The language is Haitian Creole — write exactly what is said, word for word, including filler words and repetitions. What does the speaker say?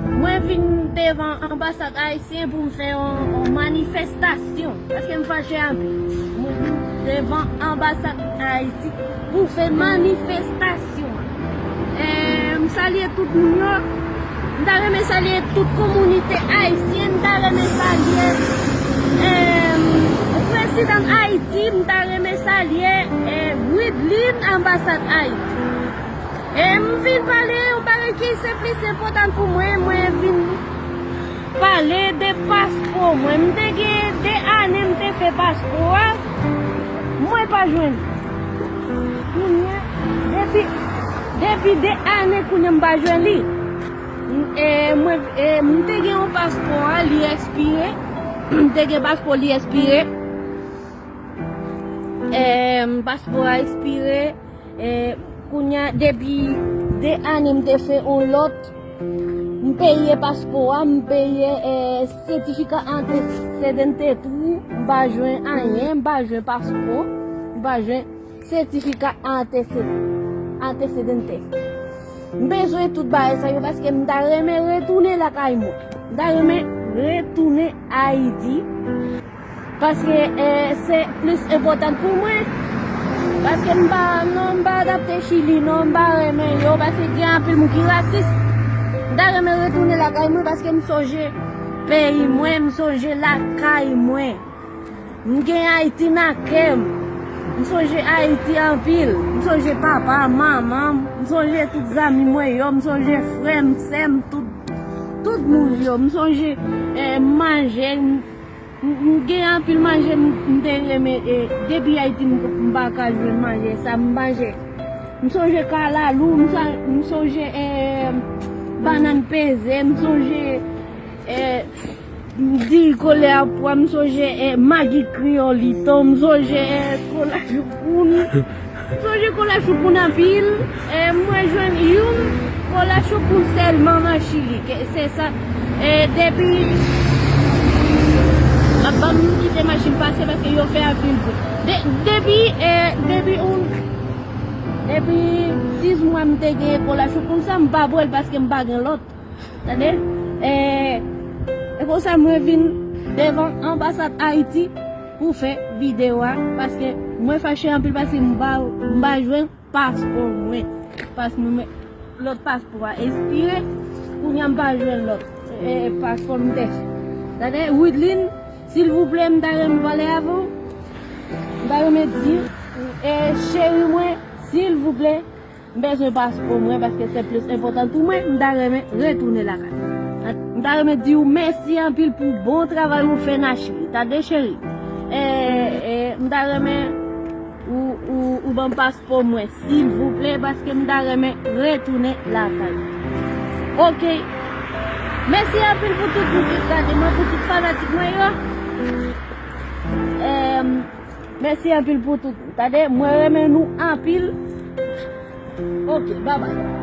Mwen vin devan anbasad ayisyen pou m fè yon, yon manifestasyon. Paske m fache anpil. Mwen vin devan anbasad Ayiti pou fè manifestasyon. Eh, m salye tout moun yo. M ta renmen salye tout kominite ayisyen. M ta renmen salye, eh, prezidan Ayiti. M ta renmen salye, eh, Widlin anbasad Ayiti. E m vin pale yon bagay ki se plis enpòtan pou mwen. Mwen vin pale de paspò mwen. M te gen de ane m te fè paspò a. Mwen pa jwenn li. Kounye a, depi, depi de ane kounye a m pa jwenn li. M, e, mwen, e, m te gen yon paspò a, li ekspire. M te gen paspò, li ekspire. E, paspò a ekspire. E, kounye a, depi de ane m te fè yon lòt, m peye paspò a, m peye, e, sètifika antesedente tou, m pa jwenn anyen, m pa jwenn paspò, m pa jwenn sètifika antese-, antesedente. M bezwen tout bagay sa yo paske m ta renmen retounen lakay mwen. M ta renmen retounen Ayiti. Paske, eh, se plis enpòtan pou mwen. Paske m pa, non, m pa adapte Chili, non, m pa renmen yo. Paske gen anpil moun ki rasis. M ta renmen retounen lakay mwen paske m sonje peyi mwen, m sonje lakay mwen. M gen Ayiti nan kè m. M sonje Ayiti anpil. M sonje papa, manman m. M sonje tout zanmi mwen yo. M sonje frè m, sè m, tout, tout moun yo. M sonje, eh, manje. M, m, m gen anpil manje m, m te renmen, eh, depi Ayiti m, m pa ka jwenn manje sa m manje. M sonje kalalou, m sa-, m sonje, eh, bannann peze, m sonje, eh, diri kole a pwa, m sonje, eh, magi kreyolito, m sonje, eh, kola choupoun. M sonje kola choupoun anpil. Eh, mwen jwenn youn kola choupoun sèlman nan Chili. Ke se sa, eh, depi, ap ban m kite machin pase paske yo fè anpil bri. De-, depi, eh, depi yon, depi sis mwa m te gen kola choupoun sa, m pa bwè l paske m pa gen lòt. Tande? E, e konsa mwen vin devan anbasad Ayiti pou fè videyo a, paske mwen fache anpil paske m pa, m pa jwenn paspò mwen. Paspò mwen, lòt paspò a ekspire, kounye a m pa jwenn lòt, e, paspò m te fè. Tande? Widlin, silvouplè, m ta renmen pale avè w. M ta renmen di, e, cheri mwen, silvouplè, m bezwen paspò mwen paske se plis enpòtan pou mwen. M ta renmen retounen lakay. M ta renmen di w mèsi anpil pou bon travay ou fè nan Chili. Tande, cheri. E, e, m ta renmen ou, ou, ou ban m paspò mwen, silvouplè, paske m ta renmen retounen lakay. Oke. Mèsi anpil pou tout moun ki gade mwen, pou tout fanatik mwen yo. E, mèsi anpil pou tout. Tande, mwen renmen nou anpil. Oke, babay.